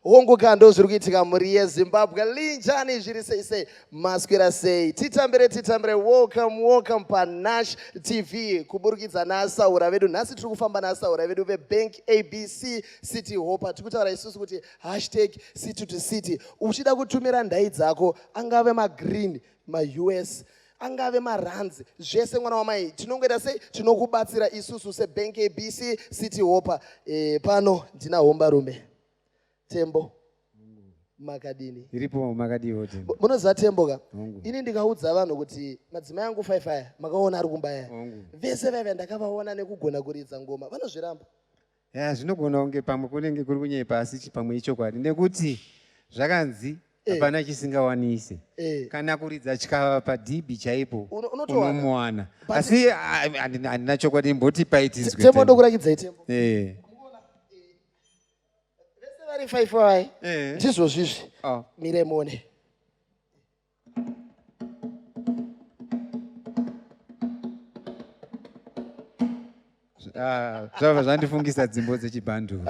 Hongu ka ndozviri kuitika mhuri yeZimbabwe. Linjani zviri sei sei maswera sei. Titambire titambire welcome welcome paNash TV kuburikidza naSaura vedu. Nhasi tiri kufamba naSaura vedu veBank ABC City Hopper. Tiri kutaura isusu kuti hashtag city to city. Uchida kutumira ndai dzako angave magreen maUS angave marands zvese mwana wamai tinongoita sei tinokubatsira isusu sebank abc city hopper e, pano ndina hombarume tembo makadini iripo makadiwo tembo munoziva tembo ka ini ndikaudza vanhu kuti madzimai angu faifaya makaona ari kumba yaya vese vaiva ndakavaona nekugona kuridza ngoma vanozviramba Ya, zvinogona kunge pamwe kunenge kuri kunyepa asi pamwe ichokwadi nekuti zvakanzi eh. hapana eh. chisingawanise eh. Kana kuridza tyava padhibhi chaipo unomuwana asi handina chokwadi mboti paitinzwe tembo ndokurakidzai tembo eh. Vese vari 5 vai ndizvo zvizvi oh. Miremone Ah, zvabva zvandifungisa dzimbo dzechibhandu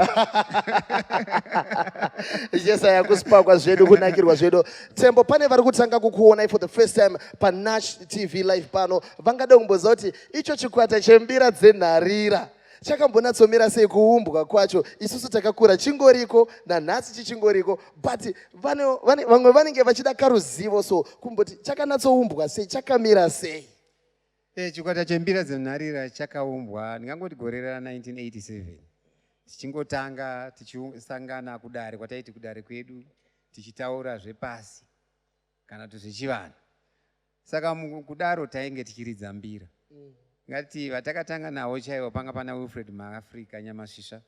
yesaya kusipakwa zvedu kunakirwa zvedu tembo pane vari kutanga kukuonai for the first time panash tv live pano vangada kumboziva kuti icho chikwata chembira dzenharira chakambonatsomira sei kuumbwa kwacho isusu takakura chingoriko nanhasi chichingoriko but vamwe vanenge vachida karuzivo so kumboti chakanatsoumbwa sei chakamira sei e, chikwata chembira dzenharira chakaumbwa ndingangoti gore ra 1987 tichingotanga tichisangana kudare kwataiti kudare kwedu tichitaura zvepasi kana kuti zvechivanhu Saka mukudaro tainge tichiridza mbira. Ngati vatakatanga navo chaivo panga pana Wilfred Maafrica Nyamasvisva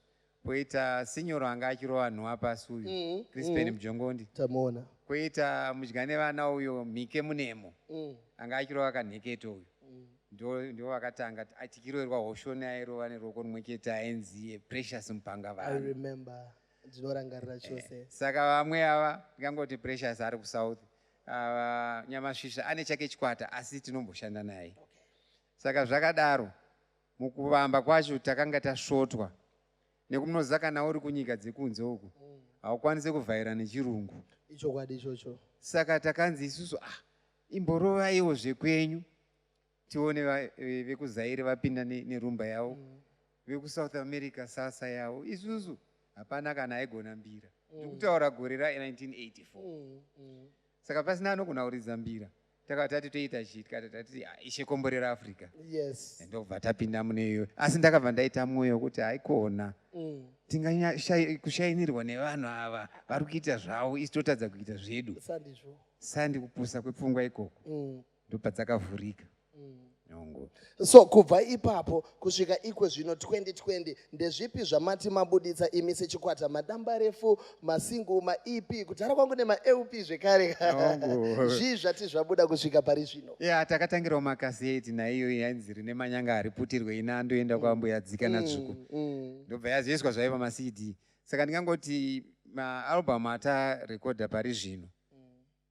poita Sinyoro anga achirova nhowa pasi uyu mm. Crispin mm. Mujongondi tamuona koita Mudyanevana uyo Mhike Munemo mm. anga achirova kanheketo uyu mm. ndo vakatanga tichiroverwa hoshoni airova neruoko rumwe chete ainzi Precious Mupanga vanhu. I remember ndinorangarira chose. Eh, saka vamwe ava ndingangoti Precious ari kuSouth uh, Nyamasvisva ane chake chikwata asi tinomboshanda naye okay. Saka zvakadaro mukuvamba kwacho takanga tasvotwa nekunoziva kana uri kunyika dzekunze uku mm. haukwanise kuvhaira nechirungu ichokwadi ichocho saka takanzi isusu ah imborovaiwo zvekwenyu tione eh, vekuzaire vapinda nerumba yavo mm. vekusouth america sasa yavo isusu hapana kana aigona mbira mm. ndikutaura gore ra1984 mm, mm. Saka pasina anogona kuridza mbira takati tati toita chii tikati tati ah, ishe komborera africa yes ndobva tapinda mune iyoyo asi ndakabva ndaita mwoyo wekuti haikona mm. tingakushainirwa nevanhu ava vari kuita zvavo isi totadza kuita zvedu sandi kupusa kwepfungwa ikoko mm. ndopadzakavhurika mm. So kubva ipapo kusvika ikwe zvino 2020 ndezvipi zvamati mabuditsa imi sechikwata madambarefu masingle maep kudhara kwangu nemaLP zvekare zvii zvati zvabuda kusvika pari zvino ya takatangirawo makaseti naiyo yainzi rine manyanga hariputirwe ina andoenda mm. kwambuya dzika mm, natsvuku mm. ndobva yazoiswa zvaiva pamacd saka ndingangoti maalbum atarekodha pari zvino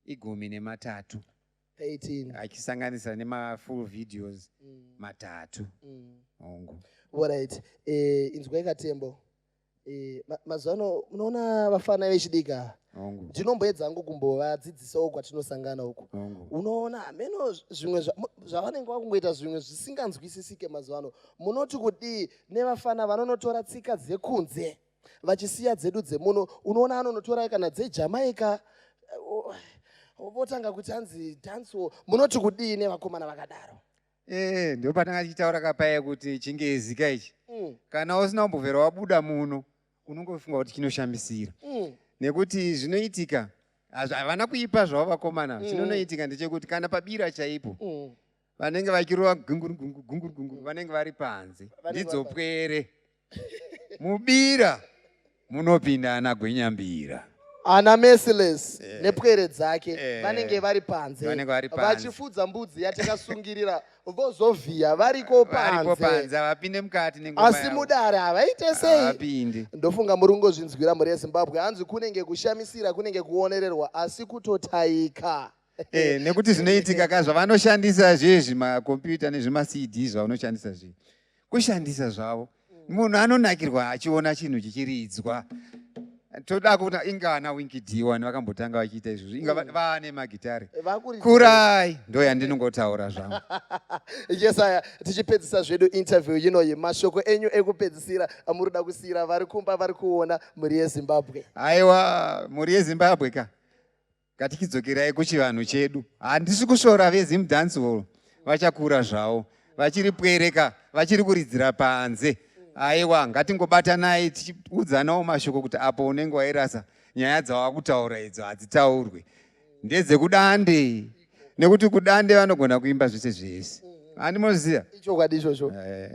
igumi nematatu 13 achisanganisa nemafull videos mm. matatu mm. hongu mm. Eh, inzwai katembo eh, mazuva ano munoona vafana vechidiki ava ndinomboedza hangu kumbovadzidzisawo kwatinosangana uku unoona hameno zvimwe zvavanenge vakungoita zvimwe zvisinganzwisisike mazuva ano munoti kudii nevafana vanonotora tsika dzekunze vachisiya dzedu dzemuno unoona anonotora kana dzejamaica votanga kuti hanzi dancehall munoti kudii nevakomana vakadaro Eh, ndopatanga tichitaura kapaya kuti chingezi ka ichi mm. Kana usina kumbovhera wabuda muno unongofunga kuti chinoshamisira mm. Nekuti zvinoitika havana kuipa zvavo vakomana mm. Chinonoitika ndechekuti kana pabira chaipo mm. Vanenge vachirova gunguru gunguru gunguru gunguru vanenge vari panze ndidzo pwere mubira munopinda ana gwenyambira ana merciless eh. Nepwere dzake eh. Vanenge vari panze vachifudza mbudzi yatakasungirira vozovhiya variko panze havapinde mukati asi mudare havaite sei ndofunga muri kungozvinzwira mhuri yezimbabwe hanzi kunenge kushamisira kunenge kuonererwa asi kutotaika Eh, nekuti zvinoitika ka zvavanoshandisa zvezvi makombiyuta nezvimacd zvavanoshandisa zvi kushandisa zvavo munhu anonakirwa achiona chinhu chichiridzwa Toda kuona inga ana Winky D wani vakambotanga vachiita izvozvo, inga vaane magitare. Vakuridza. Kurai, ndo yandinongotaura zvangu. Yes, aya tichipedzisa zvedu interview inoyi, mashoko enyu ekupedzisira amuri kuda kusiyira vari kumba vari kuona, mhuri yeZimbabwe? Aiwa, mhuri yeZimbabwe ka, ngatichidzokerai kuchivanhu chedu. Handisi kusvora veZim dancehall, vachakura zvavo, vachiri pwereka, vachiri kuridzira panze. Aiwa, ngatingobatanai tichiudzanawo mashoko kuti apo unenge wairasa nyaya dzawakutaura idzo hadzitaurwe, ndedzekudande, nekuti kudande vanogona kuimba zvese zvese, handimoziva. Ichokwadi izvozvo. Eh.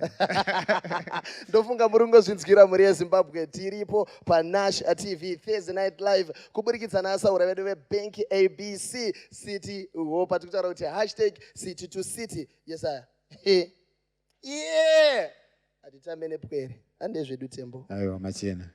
Ndofunga muri kungozvinzwira, mhuri yeZimbabwe. Tiripo paNash TV, Thursday Night Live, kuburikidza nasaura vedu veBank ABC City Hall, patiri kutaura kuti #CityToCity. Yes, aya yeah, hatitambe nepwere, handezvedu, Tembo. Aiwa, machena.